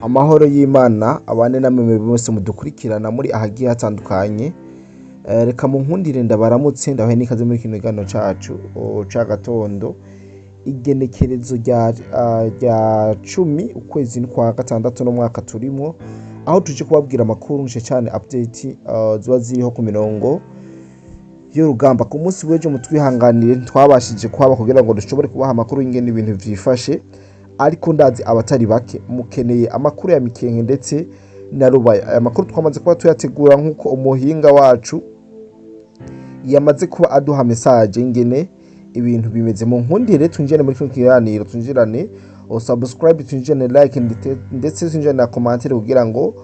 Amahoro y'Imana abane namwe mwese mudukurikirana muri ahagiye hatandukanye. Reka munkundire ndabaramutse, ndabahe n'ikaze muri kino kiganiro cacu c'agatondo, igenekerezo rya 10 ukwezi kwa gatandatu n'umwaka turimwo, aho tuje kubabwira amakuru nce cane, update ziba ziriho ku mirongo y'urugamba. Ku munsi w'ejo mutwihanganire, ntitwabashije kuhaba kugira ngo dushobore kubaha amakuru y'ingene ibintu vyifashe, ariko ndazi abatari bake mukeneye amakuru ya Mikenke ndetse na Rubaya. Aya makuru twamaze kuba tuyategura nk'uko umuhinga wacu yamaze kuba aduha message ingene ibintu bimeze. Mu nkundire twinjirane muri kino kiganiro, twinjirane subscribe, twinjirane like, ndetse twinjirane na commentaire kugira ngo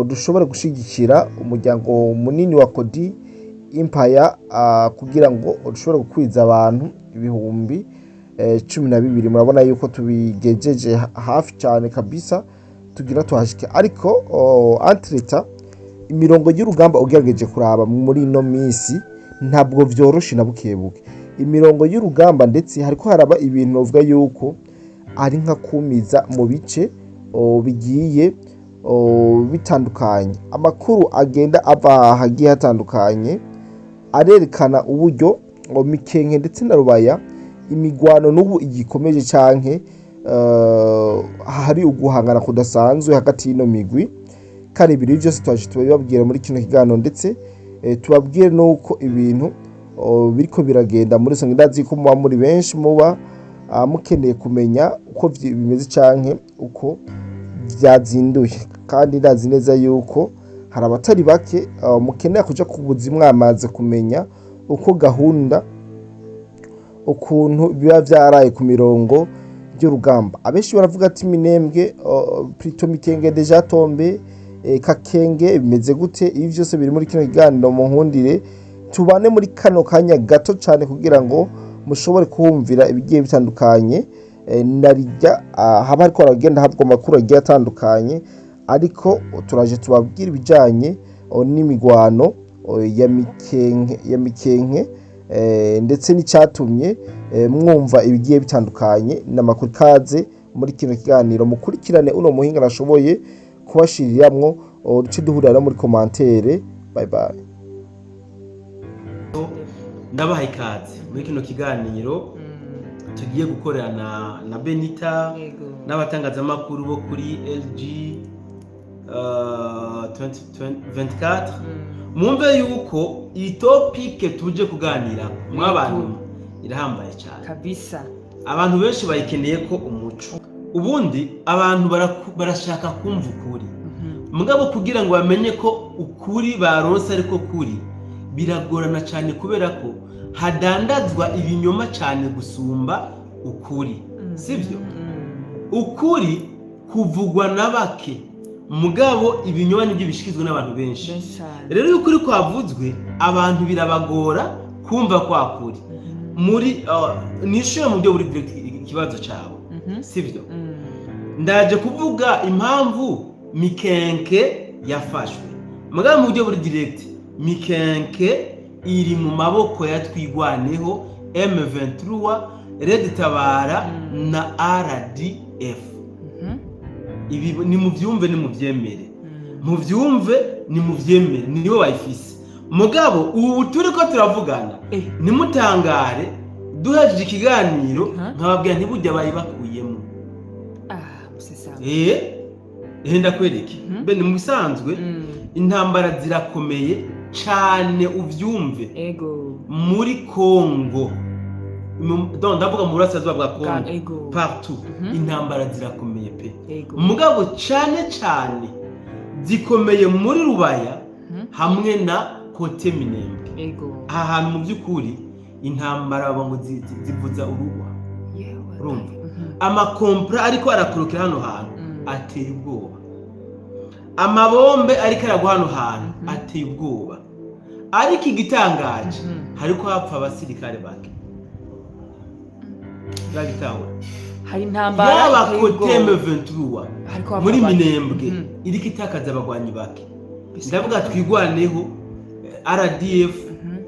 dushobore gushigikira umuryango munini wa Kodi Empire, kugira ngo dushobore gukwiza abantu ibihumbi 12. Murabona yuko tubigejeje hafi cyane kabisa, tugira tuhashike. Ariko entre-temps imirongo y'urugamba ugerageje kuraba muri ino minsi ntabwo vyoroshe na bukebuke. Imirongo y'urugamba ndetse hariko haraba ibintu bavuga yuko ari nka kumiza mu bice bigiye bitandukanye. Amakuru agenda ava ahagiye hatandukanye arerekana uburyo ngo Mikenke ndetse na Rubaya imigwano n'ubu igikomeje, canke hari uguhangana kudasanzwe hagati y'ino migwi. Kandi ibintu byose twaje tubibabwira muri kino kiganiro, ndetse tubabwire nuko ibintu biriko biragenda muri rusange. Ndazi ko muba muri benshi muba mukeneye kumenya uko bimeze canke uko vyazinduye, kandi ndazi neza yuko hari abatari bake mukeneye kuja ku buzi mwamaze kumenya uko gahunda, ukuntu biba vyaraye ku mirongo ry'urugamba. Abenshi baravuga ati Minembwe, plutôt Mikenge déjà tombé, Kakenge bimeze gute? Ibi vyose biri muri kino kiganiro. Mu nkundire tubane muri kano kanya gato cyane kugira ngo mushobore kuhumvira ibigiye bitandukanye. Narijya haba hariko haragenda habwa amakuru agiye atandukanye, ariko turaje tubabwira ibijanye n'imigwano ya Mikenke ndetse n'icyatumye mwumva ibigiye bitandukanye n'amakuru. Kaze muri kino kiganiro, mukurikirane uno muhinga nashoboye kubashiriramwo, duce duhurira muri commentaire. Bye bye. Ndabaha ikaze muri kino kiganiro tugiye gukorera na Benita n'abatangazamakuru bo kuri LG 2024. Mwumve yuko iyi topic tuje kuganira mw'abantu irahambaye cyane. Kabisa. Abantu benshi bayikeneye ko umuco. Ubundi abantu barashaka kumva ukuri, mugabo kugira ngo bamenye ko ukuri baronse ariko kuri biragorana cyane, kubera ko hadandazwa ibinyoma cyane gusumba ukuri, sibyo? Ukuri kuvugwa na bake, mugabo ibinyoma nibyo bishyikirizwa n'abantu benshi. Benshi cyane. Rero iyo ukuri kwavuzwe, abantu birabagora kumva kwa kuri. Muri nishyure mu buryo buri direct ikibazo cyawe, sibyo? Ndaje kuvuga impamvu Mikenke yafashwe, mugabo mu buryo buri direct Mikenke iri mu maboko ya Twigwaneho, M23, Red Tabara na RDF. Ibi ni mubyumve, ni mubyemere, mubyumve, ni mubyemere, nibo bayifise. Mugabo ubu turi ko turavugana, ntimutangare duhejeje ikiganiro nkababwira ntibujya bayibakuyemo. Ah, c'est ça. Ndakwereke. Bene mu bisanzwe intambara zirakomeye cane, uvyumve, muri Kongo. Donc ndavuga mu burasirazuba bwa Kongo, partout intambara zirakomeye pe. Mugabo cane cane zikomeye muri Rubaya hamwe na côté Minembwe. Aha hantu mu by'ukuri intambara baba ngo zivuza uruhwa. Urumva? Amakompra ariko arakorokera hano hantu ateye ubwoba, amabombe ariko aragwa hano hantu ateye ubwoba. Ariko igitangaje, hariko hapfa abasirikare bake. Uragitahura? Hari intambara Yaba iteye côté ubwoba. M23 Hariko hapfa muri bake. Minembwe iriko itakaza abagwanyi bake. Ndavuga Twigwaneho, RDF,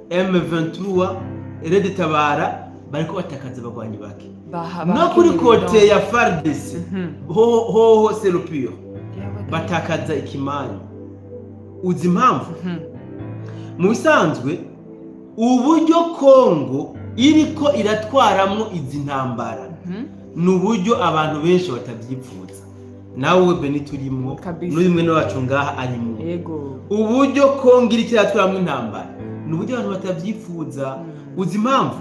M23, Red Tabara bariko batakaza abagwanyi bake. No kuri côté ya FARDC hoho c'est le pire. Batakaza ikimanyu. Uzi impamvu? Mu bisanzwe uburyo Kongo iriko iratwaramwo izi ntambara ni uburyo abantu benshi batavyipfuza. Nawe Beni turimwo, n'uyu mwene wacu ngaha arimwo. Uburyo Kongo iriko iratwaramwo intambara ni uburyo abantu batavyifuza. Uzi impamvu?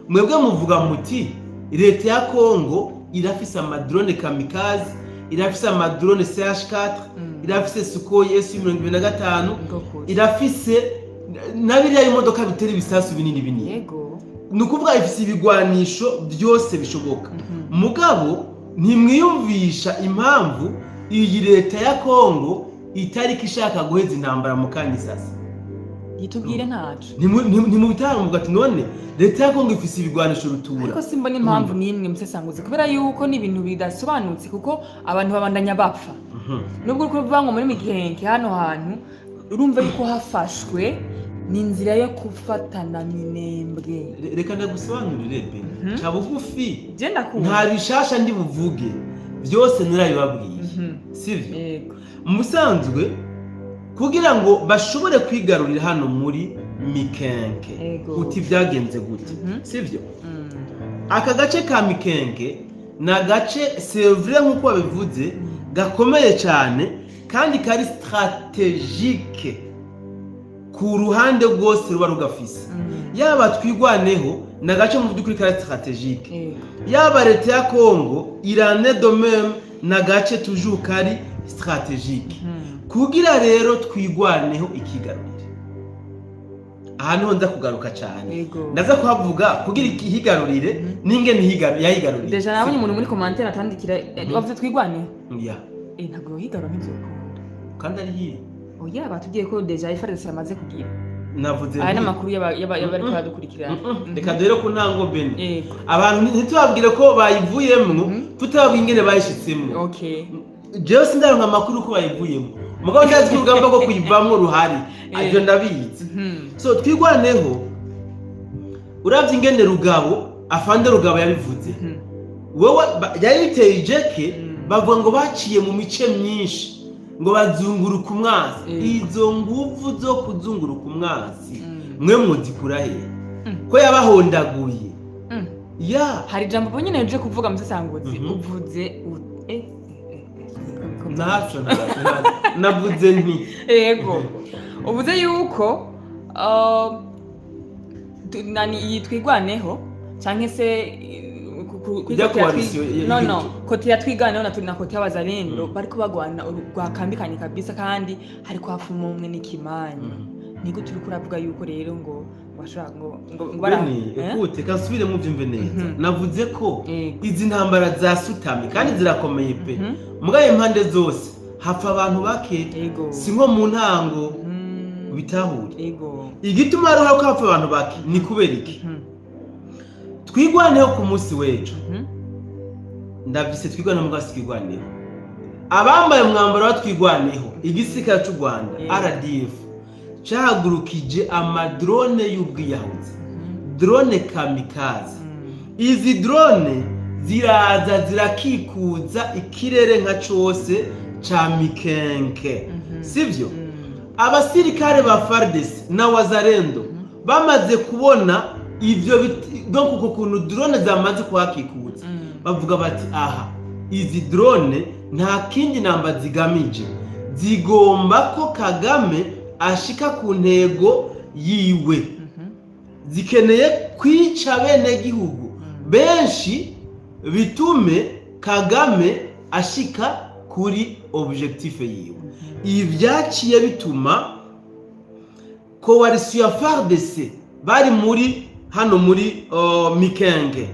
Mwebwe muvuga muti leta ya Kongo irafise amadrone kamikaze, irafise amadrone CH4, irafise Sukhoi Su-25, irafise na biriya imodoka bitera ibisasu binini binini. Ni ukuvuga ifise ibigwanisho byose bishoboka. Mugabo ntimwiyumvisha impamvu iyi leta ya Kongo itariko ishaka guheza intambara mu kanyisasa. Yitubwire ntaco. Ntimubitanga muvuga ati none leta ya Kongo ifise ibigwanisho rutura. Ariko simbona impamvu n'imwe musesanguzi, kubera yuko ni ibintu bidasobanutse kuko abantu babandanya bapfa. Nubwo uriko uvuga ngo muri Mikenke hano hantu urumva yuko hafashwe ni inzira yo gufatana minembwe. Reka ndagusobanurire Beni. Ca bugufi. Je ndakunda. Nta bishasha ndi buvuge. Byose narabibabwiye. Sivyo? Yego. Mu busanzwe kugira ngo bashobore kwigarurira hano muri Mikenke, uti byagenze gute? Sivyo? Aka gace ka Mikenke na gace c'est vrai nkuko babivuze gakomeye cyane kandi kari strategique ku ruhande rwose ruba rugafise. Yaba twigwaneho na gace mu by'ukuri kari strategique. Yaba leta ya Kongo irane de même na gace toujours kari strategique. Kugira rero twigwaneho ikigarurire. Aha niho nza kugaruka cyane. Ndaza kuhavuga kugira ikigarurire ninge yahigarurire. Deja nabonye umuntu muri commentaire atandikira bavuze twigwaneho. Ya. Ntabwo yohigarura ntivyokunda. Kandi ari hiye. Oya batubwiye ko deja FARDC yamaze kugira. Navuze aya n'amakuru y'abari badukurikirana. Reka dore ko ntango Beni. Abantu ntitubabwire ko bayivuyemwo, tutababwiye ingene bayishitsemwo. Okay. Jewe sindaronka amakuru ko bayivuyemwo. Mugabo ndazi urugamba rwo kuyivamwo ruhari. Ivyo ndabizi. So twigwaneho uravye ingene Rugabo, afande Rugabo yabivuze. Wewe yayiteye ijeke bavuga ngo baciye mu mice myinshi ngo bazunguruka umwansi. Izo nguvu zo kuzunguruka umwansi mwe muzikura he? Ko yabahondaguye. Ya hari jambo bonyine uje kuvuga musesanguzi uvuze naco navuze nti yego uvuze yuko nani yitwigwaneho canke se no kote yatwiganeho na turi kote y'abazalendo bariko bagwana rwakambikanye kabisa kandi hariko hafuma umwe n'ikimanyu. Niko turi kuravuga yuko rero ngo bashaka ngo bara ekute kasubire mu byumve neza. Navuze ko izi ntambara zasutamye kandi zirakomeye pe. Mugaye impande zose hapfa abantu bake, si nko mu ntango bitahure. Igituma rero ko hapfa abantu bake ni kubera iki? Twigwaneho ku munsi w'ejo. Ndavise twigwaneho mugasi twigwaneho. Abambaye umwambaro wa twigwaneho igisirikare cy'u Rwanda RDF cahagurukije amadrone y'ubwiyahuzi, drone kamikaze. Izi drone ziraza zirakikuza ikirere nka cose ca Mikenke. Sivyo? Abasirikare ba FARDC na Wazalendo bamaze kubona ivyo donc uko kuntu drone zamaze kuhakikuza, bavuga bati aha izi drone nta kindi namba zigamije, zigomba ko Kagame ashika ku ntego yiwe. Zikeneye kwica bene gihugu benshi bitume Kagame ashika kuri objectif yiwe. Ivyaciye bituma coalition ya FARDC bari muri hano muri Mikenge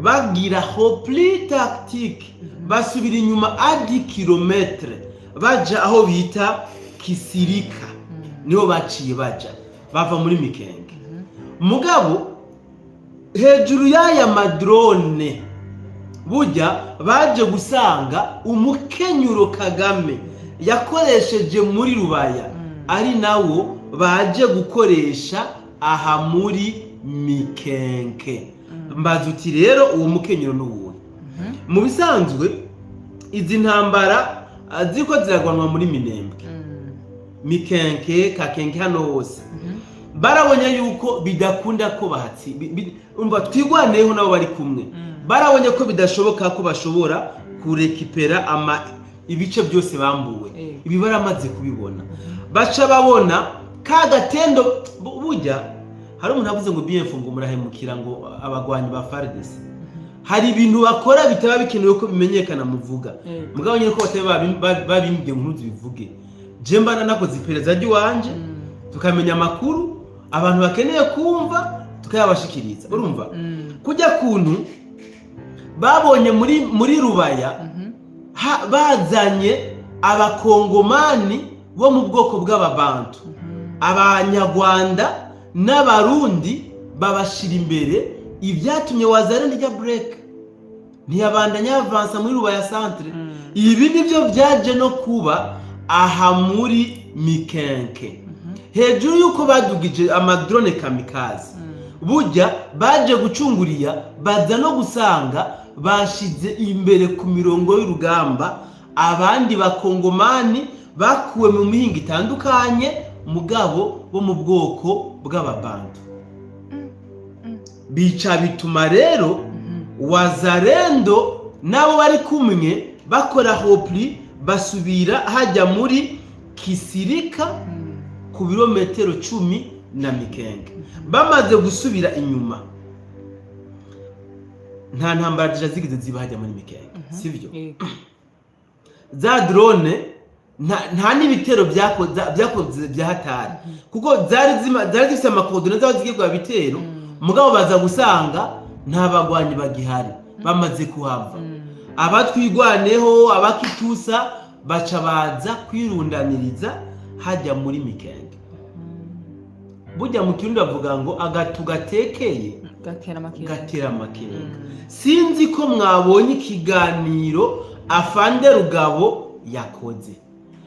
bagira repli tactique, basubira inyuma a 10 km baja aho bita Kisirika. Niho baciye baja bava muri Mikenge. Mugabo hejuru y'aya madrone burya baje gusanga umukenyuro Kagame yakoresheje muri Rubaya ari nawo baje gukoresha aha muri Mikenke. Mbaza uti rero uwo mukenyuro n'uwuhe? Mu bisanzwe izi ntambara Ziriko ziragwanwa muri Minembwe, Mikenke, Kakenke, hano hose. Barabonye yuko bidakunda ko bahatsi umva, Twigwaneho nabo bari kumwe. Barabonye ko bidashoboka ko bashobora kurekipera ama ibice byose bambuwe. Ibi baramaze kubibona, baca babona ka gatendo. Burya hari umuntu avuze ngo BF ngo murahemukira ngo abagwanyi ba FARDC, hari ibintu bakora bitaba bikenewe ko bimenyekana muvuga. Mugabo nyine ko batari babimbwiye ngo ntuzibivuge, je mbana nakoze iperereza ry'iwanje, tukamenya amakuru abantu bakeneye kumva tukayabashikiriza, urumva? Kujya kuntu babonye muri Rubaya, bazanye Abakongomani bo mu bwoko bw'Ababantu, Abanyarwanda n'Abarundi, babashira imbere, ibyatumye Wazalendo ijya break, ntiyabandanya avansa muri Rubaya centre. Ibi nibyo byaje no kuba aha muri Mikenke. Hejuru y'uko badugije ama drone kamikaze, burya baje gucunguriya, baza no gusanga bashize imbere ku mirongo y'urugamba abandi Bakongomani bakuwe mu mihingo itandukanye, mugabo bo mu bwoko bw'Ababantu. Bica bituma rero Wazalendo nabo bari kumwe bakora repli, basubira hajya muri Kisirika, ku birometero 10 na Mikenge. Bamaze gusubira inyuma, nta ntambara déjà zigeze ziba hajya muri Mikenge, sivyo? Yego. Za drone nta n'ibitero byakoze bya hatari, kuko zari zifite ama coordonnées z'aho zigiye kuba bitero. Mugabo baza gusanga nta bagwanyi bagihari, bamaze kuhava. Abatwigwaneho, abakitusa, baca baza kwirundaniriza hajya muri Mikenge. Burya mu Kirundi bavuga ngo agatu gatekeye gatera amakenga. Gatera amakenga. Sinzi ko mwabonye ikiganiro Afande Rugabo yakoze.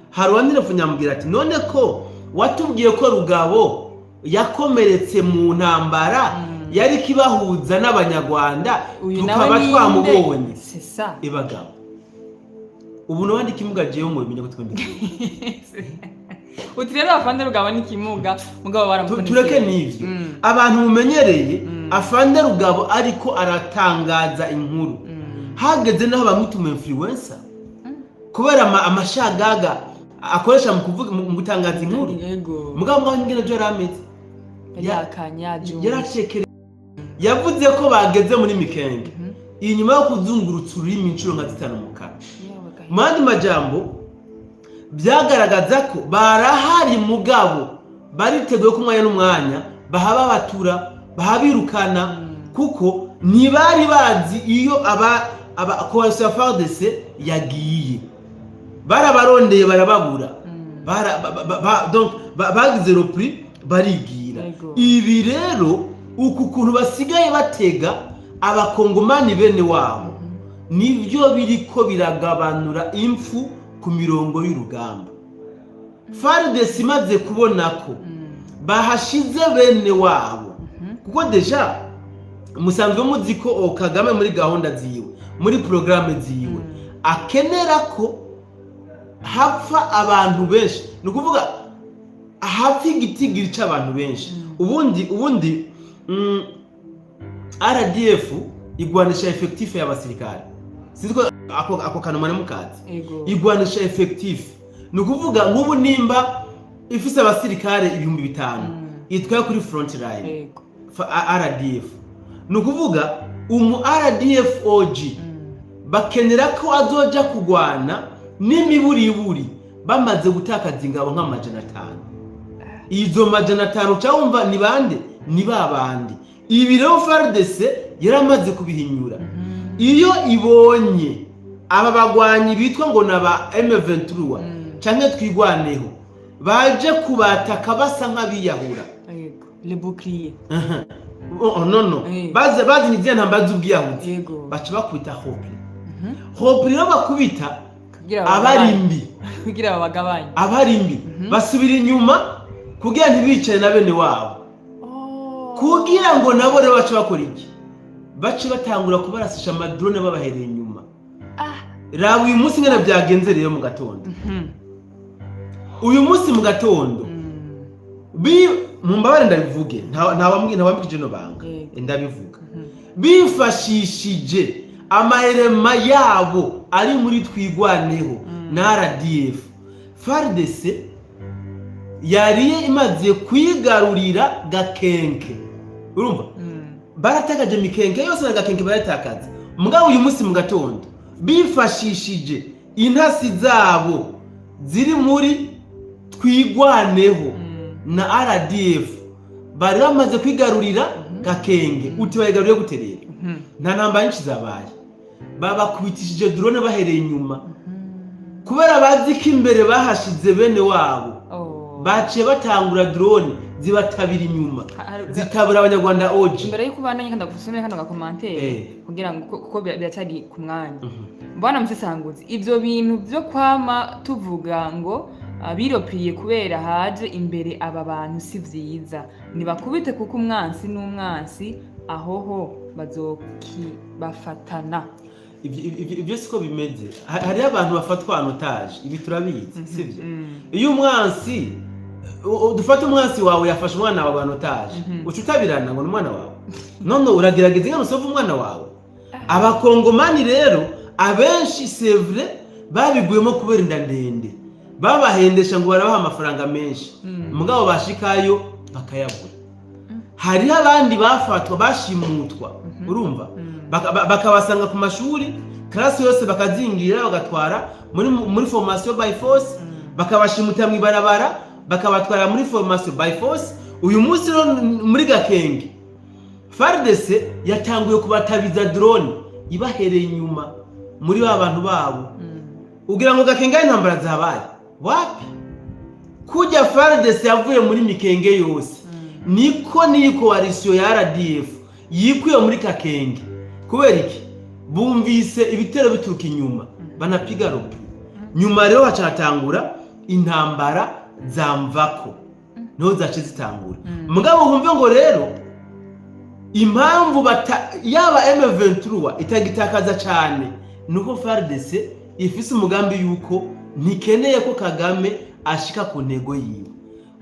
Hari uwandirefu nyamubwira ati: "None ko watubwiye ko Rugabo yakomeretse mu ntambara yari kibahuza n'Abanyarwanda, uyu tukaba nawe ninde?" twamubonye. C'est ça. Ibagabo ubu nabandi kimuga, jewe mu bimenya ko twembi. Uti rero Afande Rugabo ni kimuga, mugabo baramukunze. Tureke n'ivyo. Abantu mumenyereye Afande Rugabo ariko aratangaza inkuru, hageze naho bamwita umu influencer kubera amashagaga akoresha mu kuvuga, mu gutangaza inkuru. Mugabo ngaho ingene byo yari ameze, yakanya. Yaracekere yavuze ko bageze muri Mikenge inyuma yo kuzungurutsa ururimi inshuro nka zitanu mu kanwa. Mu yandi majambo, byagaragaza ko barahari, mugabo bariteguye ko umwanya n'umwanya bahaba batura, bahabirukana, kuko ntibari bazi iyo aba coalition ya FARDC yagiye. Barabarondeye barababura. Donc, bagize repli, barigira. Ibi rero, uku kuntu basigaye batega Abakongomani bene wabo, nibyo biriko biragabanura impfu ku mirongo y'urugamba. FARDC imaze kubona ko bahashize bene wabo, kuko déjà musanzwe muzi ko Kagame muri gahunda ziwe, muri porogaramu ziwe, akenera ko hapfa abantu benshi, ni ukuvuga hapfa igitigiri c'abantu benshi. Ubundi RDF igwanisha effectif y'abasirikare. Sinzi ko ako kantu mwari mukazi. Igwanisha effectif, ni ukuvuga nk'ubu nimba ifise abasirikare 5000 itwaye kuri front line, RDF, ni ukuvuga umu RDF OG bakenera ko azoja kugwana n'imiburiburi bamaze gutakaza ingabo nka 500. Izo 500 cyangwa ni bande? Ni ba bandi. Ibi rero FARDC yaramaze kubihinyura. Iyo ibonye aba bagwanyi bitwa ngo naba M23 canke Twigwaneho baje kubataka basa nk'abiyahura, Yego, le bouclier. Oh, no, baze bazanye iziya ntambara z'ubwiyahuzi, baca bakubita repli. Repli rero bakubita kugira abari babagabanye. mbi. Kugira babagabanye. Abari mbi basubira inyuma kugira ntibicare na bene wabo, kugira ngo nabo rero bace bakora iki? Bace batangura kubarasisha ama drone babahereye inyuma. Raba uyu munsi ngene byagenze rero mu gatondo. Uyu munsi mu gatondo mumbabare ndabivuge, ntawambwije no banga, ndabivuga. Bifashishije amaherema yabo ari muri Twigwaneho na RDF, FARDC yariye imaze kwigarurira Gakenke. Urumva baratakaje Mikenke yose na Gakenke baratakaza. Mugabo uyu munsi mu gatondo bifashishije intasi zabo ziri muri Twigwaneho na RDF bari bamaze kwigarurira Gakenge. Uti bayigaruriye gute rero? Nta ntambara nyinshi zabaye, babakubitishije drone bahereye inyuma, kubera bazi ko imbere bahashize bene wabo. Baciye batangura drone zibatabira inyuma, zitabura abanyarwanda oji. Imbere y'uko ubandanya kandi gusomera kano ga commentaire kugira ngo kuko biracyari ku mwanya. Mbona musesanguzi ivyo bintu byo kwama tuvuga ngo biropriye kubera haje imbere aba bantu si vyiza, nibakubite kuko umwansi n'umwansi ahoho bazokibafatana. Ibyo siko bimeze. Hariho abantu bafatwa en otage, ibi turabizi, sivyo? Iyo umwansi dufata umwansi wawe yafashe umwana wawe en otage, uca utabirana ngo ni umwana wawe, none uragerageza ingano usova umwana wawe. Abakongomani rero abenshi c'est vrai babiguyemo kubera inda ndende, babahendesha ngo barabaha amafaranga menshi, mugabo bashikayo bakayabura. Hariho abandi bafatwa bashimutwa, urumva bakabasanga ku mashuri, classe yose bakazingira bagatwara muri formation by force, bakabashimuta mu ibarabara bakabatwara muri formation by force. Uyu munsi rero muri Gakenge FARDC yatanguye kubatabiza drone ibahereye inyuma muri ba bantu babo. Ugira ngo Gakenge intambara zabaye wapi? Kujya FARDC yavuye muri Mikenge yose, niko niyi coalition ya RDF yikuye muri Kakenge. Kubera iki? Bumvise ibitero bituruka inyuma, banapiga rope. Nyuma rero hacatangura intambara zamvako, niho zace zitangura. Mugabo wumve ngo rero impamvu yaba M23 itagitakaza cyane nuko FARDC ifise umugambi yuko ntikeneye ko Kagame ashika ku ntego yiwe.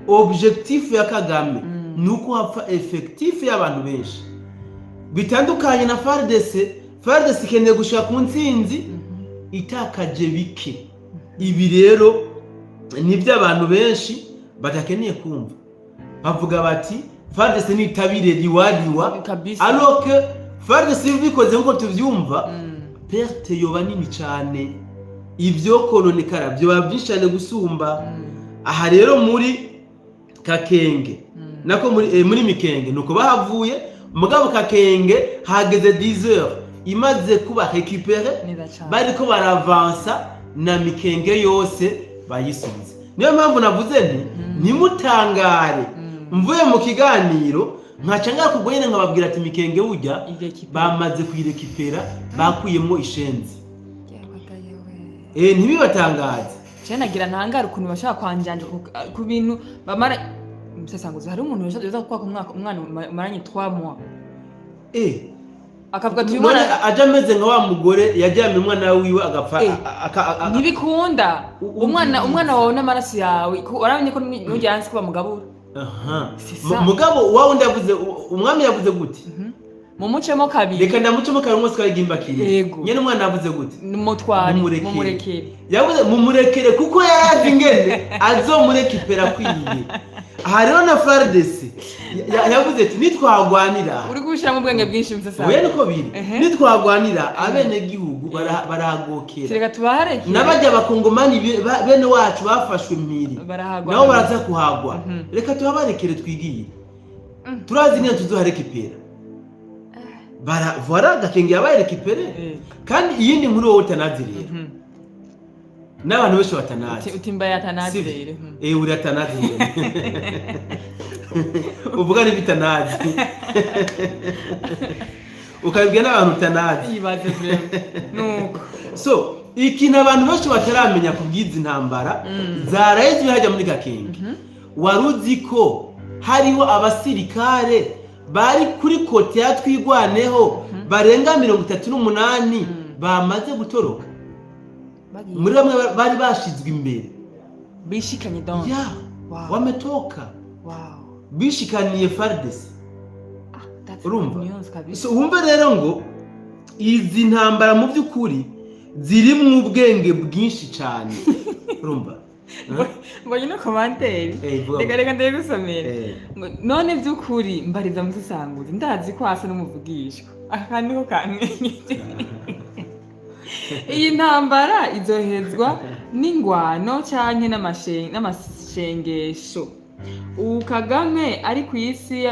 Objectif ya Kagame nuko hapfa effectif y'abantu benshi bitandukanye na FARDC. FARDC ikeneye gushika ku ntsinzi itakaje bike. Ibi rero nibyo abantu benshi badakeneye kumva, bavuga bati FARDC nitabire riwariwa, alors que FARDC bikoze nkuko tuvyumva, perte yoba nini cyane, ivyo kononekara byoba byinshi cyane gusumba. Aha rero muri Kakenge nako muri Mikenge nuko bahavuye. Mugabo Kakenge hageze 10h imaze kuba récupérer, bariko baravansa na Mikenge yose bayisubize. Niyo mpamvu navuze nti ntimutangare mvuye mu kiganiro nkaca ngakubwo nyene nkababwira ati Mikenge burya bamaze kuyirekipera, bakuyemo ishenzi. Ntibibatangaze. Je nagira ntangare ukuntu bashaka kwanjanja ku bintu bamara. Musesanguzi hari umuntu yoza kwaka umwana umaranye 3 mois. Akavuga ati umwana aje ameze nka wa mugore yajyamye umwana wiwe agapfa. Ntibikunda. Umwana wawe n'amaraso yawe waramenye ko n'ujyanse kuba mugabura. Mugabo wawe ndavuze umwami yavuze gute? Mumucemo kabiri. Reka ndamucemo kabiri umunsi twarigimbakiriye. Nyene umwana yavuze gute? Mutware mumurekere. Yavuze mumurekere kuko yarazi ingene azomurekipera kwiye. Aha rero na FARDC yavuze ati nitwagwanira. Uri gushira mu bwenge bwinshi msasa. Oya niko biri. Nitwagwanira abene gihugu barahagokera. Reka tubahareke. Nabajya abakongomani bene wacu bafashwe impiri. Nabo baraza kuhagwa. Reka tuhabarekere twigiye. Turazi neza tuzoharekipera. Bara voilà Gakenge yabaye récupéré. Kandi iyindi nkuru wowe utanazi rero. N'abantu benshi batanazi. Utimba yatanazi rero. Uri atanazi rero. Uvuga ni bitanazi. Ukabibwira n'abantu utanazi. Ibaze vraiment. Nuko. So, ikintu abantu benshi bataramenya kubwiza intambara zaraye hajya muri Gakenge. Waruzi ko hariho abasirikare bari kuri kote ya Twigwaneho barenga 38 bamaze gutoroka. Muri bamwe bari bashizwe imbere bishikanye donc ya wametoka bishikaniye FARDC. Urumva so wumve rero ngo izi ntambara mu by'ukuri ziri mu ubwenge bwinshi cyane. Urumva mbonye no commentaire reka ndagusomera none by'ukuri mbariza muzisanguze ndazi ko hasa n'umuvugishwa aka niko kamwenyeje. Iyi ntambara izohezwa n'ingwano canke n'amashengesho. Ubu Kagame ari ku isi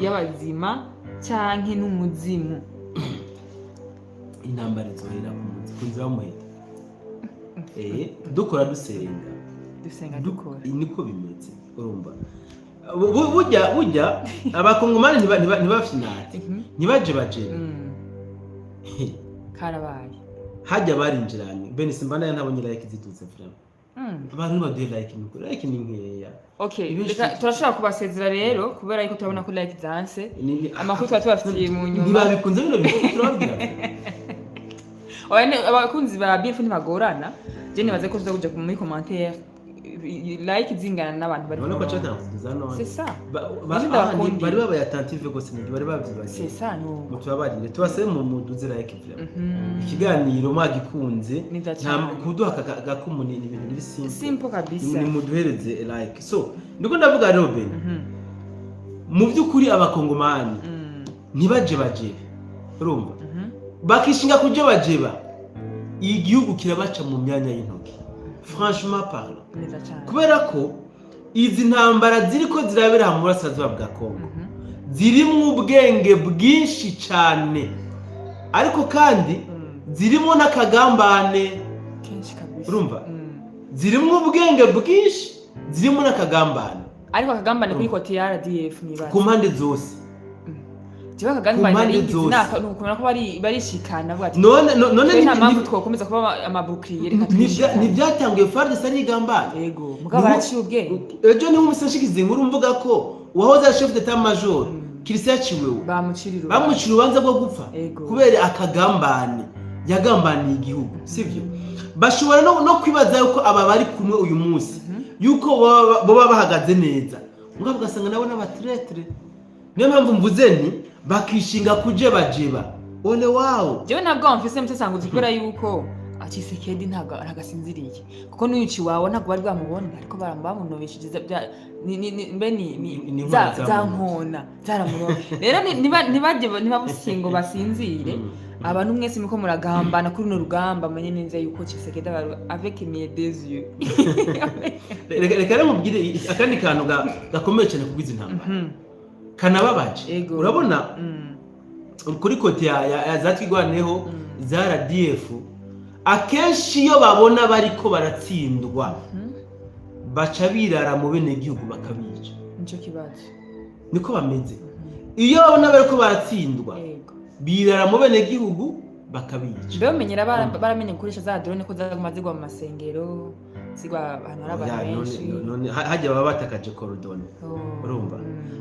y'abazima canke n'umuzimu. Intambara izohera ku nzira y'umuheto. Dukora dusenga. Dusenga dukora. Niko bimeze urumva. Burya abakongomani ntibafinate. Ntibaje baje. Karabaye. Hajya barinjiranye. Bene simba nayo ntabonye like zidutse vraiment. Abantu baduhe like nuko like ni nkeya. Okay, turashobora kubasezera rero kubera yuko turabona ko like zanse. Amakuru tuba tubafitiye mu nyuma. Ntibabikunze bino bintu turababwira. Oya abakunzi ba BF ntibagorana. Je nibaze ko tuza kuja muri commentaire like zingana n'abantu bari. Ubona ko chatanga kuduza none. C'est ça. Bari babaye attentive gose ni bari bavyibagiye. C'est ça no. Mutubabarire tubase mu muduze like vraiment. Ikiganiro mwagikunze nta kuduha gakumuni ni ibintu biri simple. Simple kabisa. Ni muduhereze like. So ndiko ndavuga rero Ben. Mu by'ukuri abakongomani ntibaje baje. Urumva? Bakishinga kuje bajeba. Igihugu kirabaca mu myanya y'intoki. Franchement parlant. Kubera ko izi ntambara ziriko zirabera mu burasirazuba bwa Kongo zirimo ubwenge bwinshi cyane, ariko kandi zirimo n'akagambane kenshi kabisa. Urumva? Zirimo ubwenge bwinshi, zirimo n'akagambane. Ariko akagambane kuri côté ya RDF nibaza. Ku mpande zose. Jiba akagambane naka ko barishikana bavuga ati none nta mpamvu twokomeza kuba amabukriye reka twishikane. Nibyatanguye FARDC ari igambane. Yego, mugabo baraciye ubwenge. Ejo niho umusashikize inkuru mvuga ko uwahoze ari chef d'état major Christian Chiwewe bamucira urubanza rwo gupfa kubera akagambane yagambaniye igihugu, sivyo? Bashobora no kwibaza yuko aba bari kumwe uyu munsi yuko baba bahagaze neza, mugabo ugasanga nabo n'abatretre. Niyo mpamvu mvuze nti bakishinga kuje bajeba ole wao. Jewe ntabwo mfise msesanguzi kubera yuko Tshisekedi ntabwo aragasinziriye kuko n'uyici wawe ntabwo bari bamubona, ariko bamunobesheje mbe ni za nkona zaramubona. Rero nibaje nibabusingo basinzire abantu mwese muko muragambana kuri no rugamba menye neza yuko Tshisekedi avec mes deux yeux. Reka rero mubwire akandi kantu gakomeye cyane kubwiza intambara kanababaje. Urabona kuri kote ya zatwigwaneho za RDF akenshi iyo babona bariko baratsindwa baca birara mu bene gihugu bakabica. Nico kibazo niko bameze. Iyo babona bariko baratsindwa birara mu bene gihugu bakabica. Mbe bamenyera baramenye gukoresha za drone ko zaguma zigwa mu masengero zigwa ahantu hari abantu benshi. None hajya baba batakaje korodone. Urumva?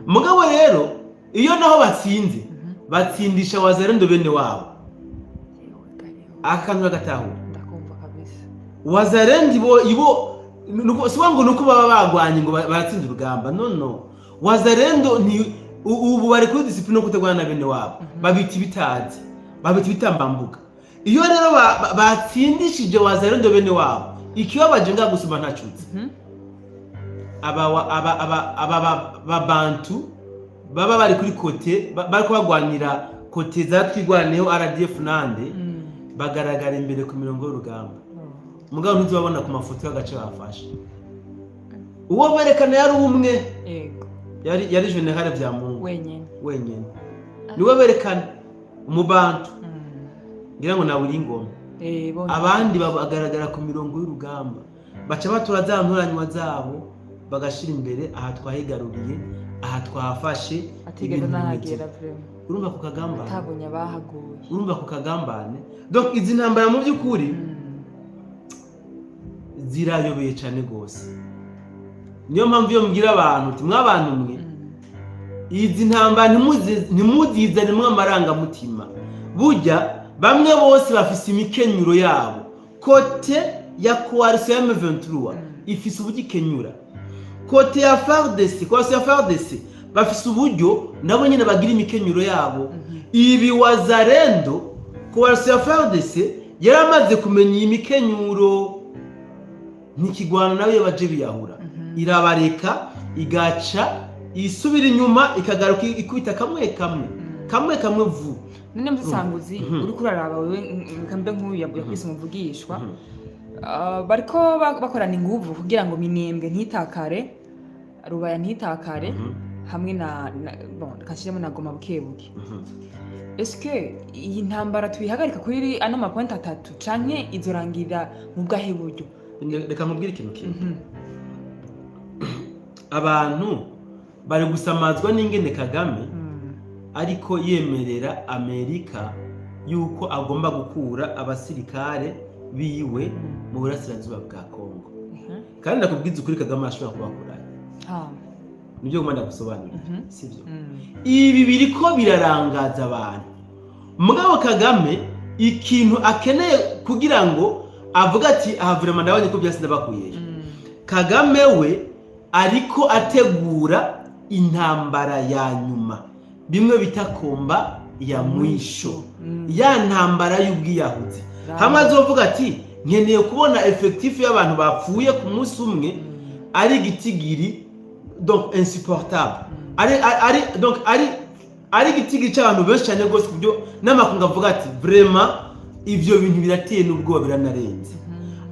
Mugabo rero iyo naho batsinze batsindisha wazarendo bene wabo. Akantu gatahura. Ndakumva kabisa. Wazarendi bo ibo nuko ngo nuko baba bagwanye ngo baratsinze urugamba. No. Wazarendo ni ubu bari kuri discipline no kutegwana na bene wabo. Babita ibitazi. Babita ibitambambuga. Iyo rero batsindishije wazarendo bene wabo, ikibabaje nga gusuma ntacutse. Aba bantu baba bari kuri kote bari kubagwanira kote zatwigwaneho RDF nande bagaragara imbere ku mirongo y'urugamba. Mugabo ntuzabona ku mafoto y'agace bafashe. Uwo berekana yari umwe. Yego. Yari general Byamungu wenyene. Niwe berekana umubantu. Ngira ngo nawe uri ngoma. Abandi bagaragara ku mirongo y'urugamba. Baca batura za ntoranywa zabo bagashira imbere aha twahigaruriye, aha twahafashe atigeze nahagera vraiment. Urumva ku kagambane. Atabonye abahaguye. Urumva ku kagambane. Donc izi ntambara mu by'ukuri zirayobeye cyane gose. Niyo mpamvu iyo mbwira abantu uti mwabantu mwe izi ntambara ntimuzizane mwe amarangamutima. Burya bamwe bose bafise imikenyuro yabo. Côté ya coalition M23 ifise uburyo ikenyura, côté ya FARDC, coalition ya FARDC bafise uburyo nabo nyene bagira imikenyuro yabo. Ibi Wazalendo, coalition ya FARDC yaramaze kumenya iyi mikenyuro, ntikigwana nawe baje biyahura, irabareka igaca isubira inyuma, ikagaruka ikubita kamwe kamwe kamwe kamwe vu. None musanguzi, uriko uraraba wewe, kambe nk'uyu yakwise umuvugishwa, bariko bakorana inguvu kugira ngo Minembwe ntitakare, Rubaya ntitakare, hamwe na bon, kashiremo na Goma bukebuke. Eske iyi ntambara tuyihagarika kuri ano ma points atatu, canke izorangira mu bwahe buryo? Reka nkubwire ikintu kimwe. Abantu bari gusamazwa n'ingene Kagame ariko yemerera Amerika yuko agomba gukura abasirikare biwe mu burasirazuba bwa Kongo. Kandi ndakubwiza ukuri, Kagame ashobora kubakurayo. Nibyo ngomba ndagusobanurira, sibyo? Ibi biriko birarangaza abantu, mugabo Kagame ikintu akeneye kugira ngo avuga ati: "Aha vraiment ndabonye ko byasi ndabakuyeyo." Kagame we ariko ategura intambara ya nyuma, bimwe bita combat ya mwisho, ya ntambara y'ubwiyahuzi, hamwe azovuga ati: "Nkeneye kubona effectif y'abantu bapfuye ku munsi umwe ari igitigiri donc insupportable, ari donc ari igitigiri cy'abantu benshi cyane rwose, ku buryo n'amakungu avuga ati: 'Vraiment ivyo bintu birateye n'ubwoba, biranarenze.'"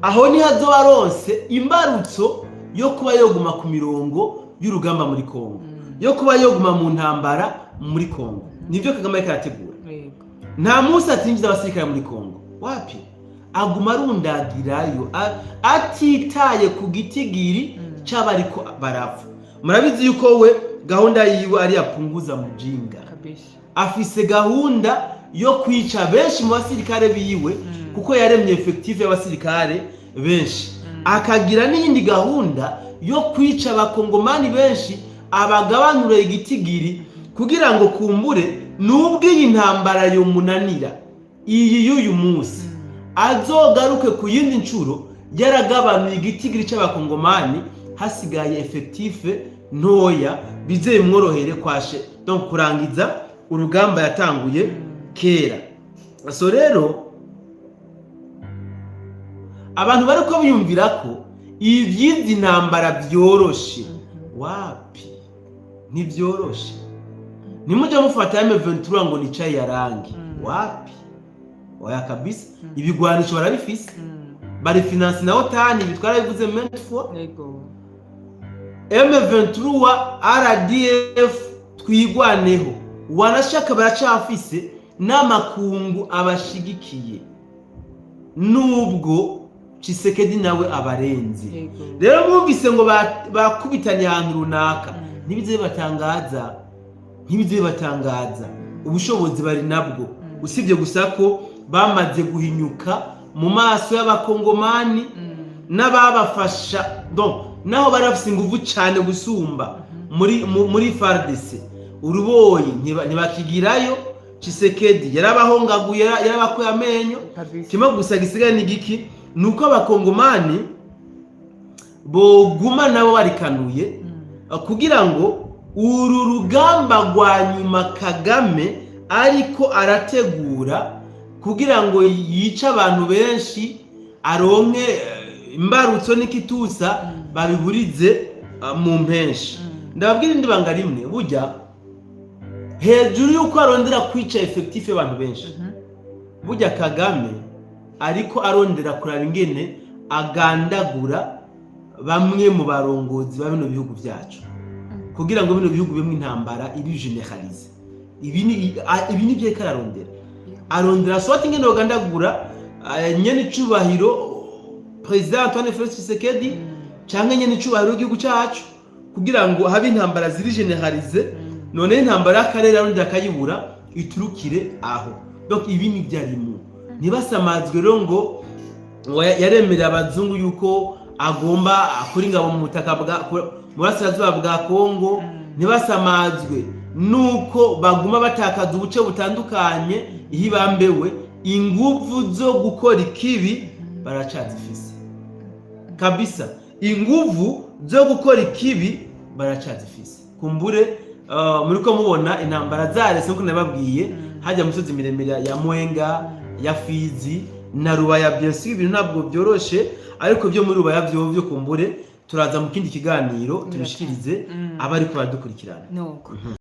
Aho niho azoba aronse imbarutso yo kuba yoguma ku mirongo y'urugamba muri Kongo, yo kuba yoguma mu ntambara muri Kongo. Nibyo Kagame ariko arategura. Nta munsi atinjiza abasirikare muri Kongo, wapi, aguma arundagirayo atitaye ku gitigiri c'abariko barapfa. Murabizi yuko we gahunda yiwe ari yapunguza mujinga. Afise gahunda yo kwica benshi mu basirikare biwe, kuko yaremye effectif y'abasirikare benshi, akagira n'iyindi gahunda yo kwica abakongomani benshi, abagabanura igitigiri, kugira ngo kumbure nubwo iyi ntambara yomunanira iyi y'uyu munsi, azogaruke ku yindi nshuro yaragabanuye igitigiri c'abakongomani, hasigaye effectif ntoya, bize bimworohere kwashe donc kurangiza urugamba yatanguye kera. So rero abantu bariko biyumvira ko ivy'izi ntambara vyoroshe, wapi, ntivyoroshe. Nimujya mufata M23 ngo nicaye yarangi, wapi, oya kabisa. Ibigwanisho barabifise, bari financés na OTAN, bitwara bivuze maintes fois. M23 RDF Twigwaneho wanashaka baracafise n'amakungu abashigikiye, nubwo Tshisekedi nawe abarenze. Rero mwumvise ngo bakubitanye ahantu runaka, ntibize batangaza, ntibize batangaza, ubushobozi bari nabwo, usibye gusa ko bamaze guhinyuka mu maso y'abakongomani n'ababafasha. Donc naho bari bafise inguvu cyane gusumba muri FARDC, uruboyi ntibakigirayo. Tshisekedi yarabahongaguye, yarabakuye amenyo. Kimwe gusa gisigaye ni giki? Ni uko abakongomani boguma nabo barikanuye, kugira ngo uru rugamba rwa nyuma Kagame ariko arategura kugira ngo yice abantu benshi, aronke imbarutso n'ikitusa, babiburize mu mpenshi. Ndababwira indi banga rimwe: burya hejuru y'uko arondera kwica effectif y'abantu benshi, burya Kagame ariko arondera kuraba ingene agandagura bamwe mu barongozi ba bino bihugu byacu, kugira ngo bino bihugu bimwe intambara iri généralisée. Ibi ni byo ariko ararondera. Arondera soit ingene bagandagura nyene icubahiro Président Antoine Felix Tshisekedi, canke nyene icubahiro w'igihugu cacu, kugira ngo habe intambara ziri généralisées. None intambara y'akarere arondera akayibura iturukire aho. Donc ibi ni byarimo. Ntibasamazwe rero ngo yaremereye abazungu yuko agomba akora ingabo mu butaka bwa mu burasirazuba bwa Kongo. Ntibasamazwe nuko baguma batakaza ubuce butandukanye. Iyo ibambewe inguvu zo gukora ikibi. Baracazifise kabisa, inguvu zo gukora ikibi baracazifise. Kumbure muriko mubona intambara zarese, nkuko nababwiye, hajya mu misozi miremire ya Mwenga, ya Fizi na Rubaya. Bien sûr, ibintu ntabwo byoroshe, ariko byo muri Rubaya byo kumbure turaza mu kindi kiganiro tubishikirize abariko baradukurikirana. Nuko.